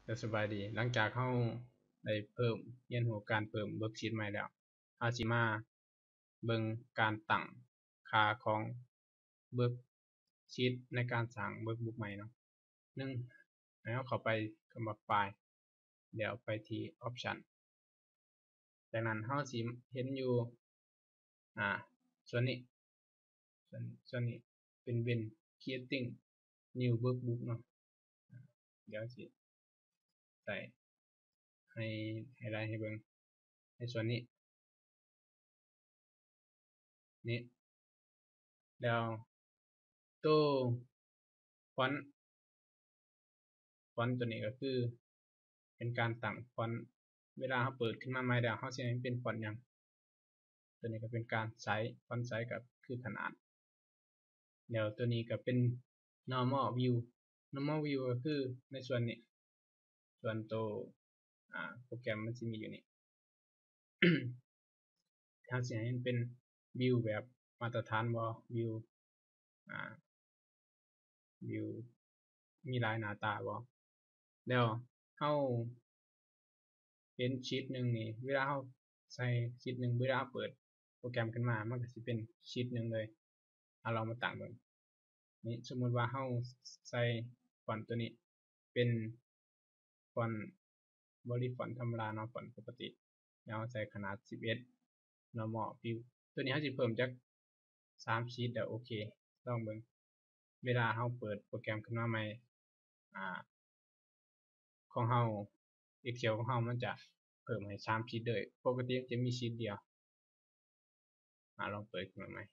ແລ້ວສະບາຍດີ ຫຼັງຈາກເຮົາໄດ້ເພີ່ມ ຮຽນຮູ້ການເພີ່ມເວີກຊີດໃໝ່ແລ້ວ ເຮົາຊິມາເບິ່ງການຕັ້ງຄ່າຂອງເວີກຊີດໃນການສ້າງເວີກບຸກໃໝ່ເນາະ. ໜຶ່ງ ໃຫ້ເຮົາເຂົ້າໄປຄຳວ່າ File ແລ້ວໄປທີ່ Option. ຈາກນັ້ນເຮົາຊິເຫັນຢູ່ ອາ ສ່ວນນີ້ ສ່ວນ ສ່ວນນີ້ເປັນ When Creating New Workbook ເນາະ. ດຽວຊິໃສ່ໃຫ້ ໄຮໄລໃຫ້ເບິ່ງໃນສ່ວນນີ້ ນີ້ ແລ້ວໂຕ font font ຕົວນີ້ກໍຄືເປັນການຕັ້ງ font ເວລາເຮົາເປີດຂຶ້ນມາໃໝ່ແລ້ວ ເຮົາຊິໃຫ້ມັນເປັນ font ຫຍັງ. ຕົວນີ້ກໍເປັນການໄຊ font size ກໍຄືຂະໜາດ. ແລ້ວຕົວນີ້ກໍເປັນ normal view. Normal view ກໍຄືໃນສ່ວນນີ້ ສ່ວນໂຕ ອາ ໂປຣແກຣມມັນຊິມີຢູ່ນີ້ ເຮົາຊິໃຫ້ມັນເປັນ view ແບບມາດຕະຖານບໍ່ view ອາ view ມີຫຼາຍໜ້າຕາບໍ່. ແລ້ວເຮົາເຫັນຊີດໜຶ່ງນີ້ ເວລາເຮົາໃສ່ຊີດໜຶ່ງ ເວລາເຮົາເປີດໂປຣແກຣມຂຶ້ນມາ ມັນກໍຊິເປັນຊີດໜຶ່ງເລີຍ. ເຮົາລອງມາຕັ້ງເບິ່ງ. ນີ້ ສົມມຸດວ່າເຮົາໃສ່ຟອນຕົວນີ້ເປັນຟອນ verifont ທຳມະດາເນາະ ຟອນປົກກະຕິ ແລ້ວເຮົາໃສ່ຂະໜາດສິບເອັດ normal view. ຕົວນີ້ເຮົາຊິເພີ່ມຈັກສາມຊີດ ແລ້ວໂອເຄ ລອງເບິ່ງ. ເວລາເຮົາເປີດໂປຣແກຣມຂຶ້ນມາໃໝ່ ອາ ຂອງເຮົາ Excel ຂອງເຮົາມັນຈະເພີ່ມໃຫ້ສາມຊີດເລີຍ ປົກກະຕິມັນຈະມີຊີດດຽວ. ອາ ລອງເປີດຂຶ້ນມາໃໝ່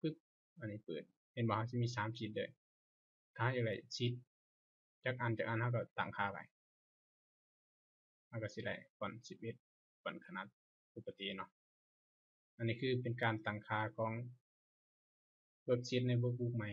ປຶບ ອັນນີ້ເປີດ ເຫັນບໍ່ ເຮົາຊິມີສາມຊີດເລີຍ. ຖ້າເຮົາຢາກໄດ້ຊີດຈັກອັນຈັກອັນ ເຮົາກໍຕັ້ງຄ່າໄວ້ ເຮົາກໍຊິໄດ້ຟອນສິບເອັດ ຟອນຂະໜາດປົກກະຕິເນາະ. ອັນນີ້ຄືເປັນການຕັ້ງຄ່າຂອງ worksheet ໃນ workbook ໃໝ່.